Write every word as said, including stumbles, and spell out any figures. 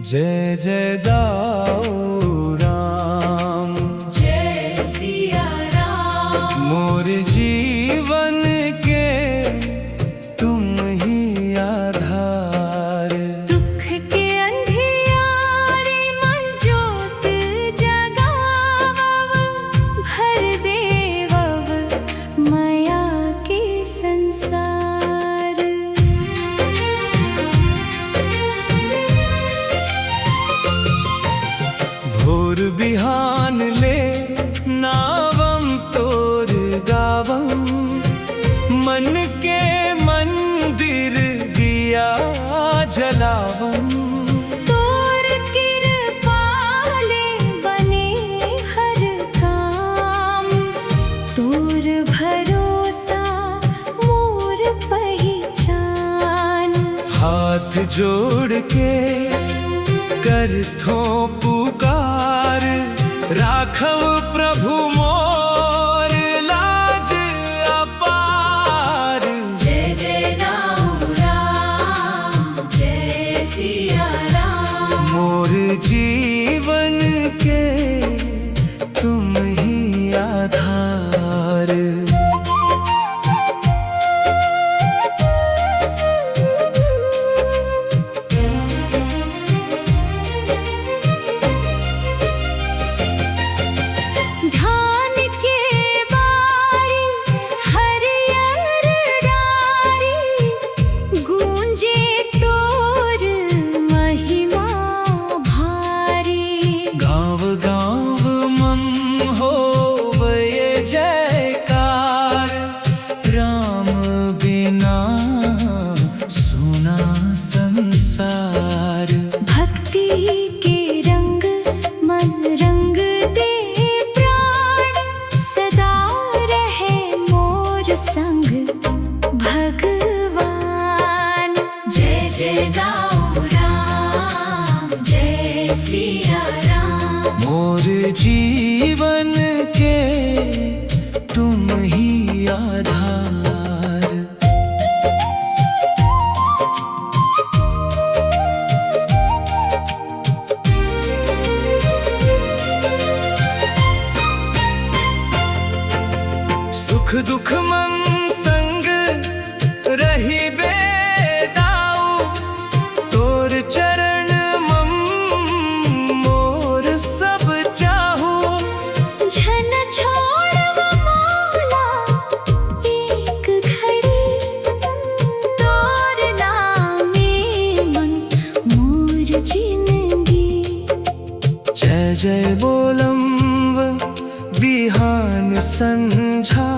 जय जय दाऊ राम। जय सिया राम। मोर जीवन के तुम ही आधार। दुख के अंधियारे मन जोत जगावव, भर देवव मया के संसार। भोर बिहान ले नावम तोर गावम, मन के मंदिर दिया जलावम। तोर किरपा ले बने हर काम, तोर भरोसा मोर पहिचान। हाथ जोड़ के करथों पुकार, राखव प्रभु मोर लाज अपार। जय जय दाऊ राम, जय सिया राम। मोर जीवन के तुम ही आधार। धान के बारी हरियर डारी, गूंजे तोर महिमा भारी। गांव गांव मम होवय जयकार, राम बिना सुना संसार। भक्ति के रंग मन रंग दे प्राण, सदा रहे मोर संग भगवान। जय जय दाऊ राम, जय सिया राम। मोर जीवन के तुम ही आधार। सुख दुख मन संग रहिबे दाऊ, तोर चरण मम मोर सब चाहू। झन छोड़व मोला एक घड़ी, तोर नामे मन मोर जिनगी। जय जय बोलम बिहान संझा,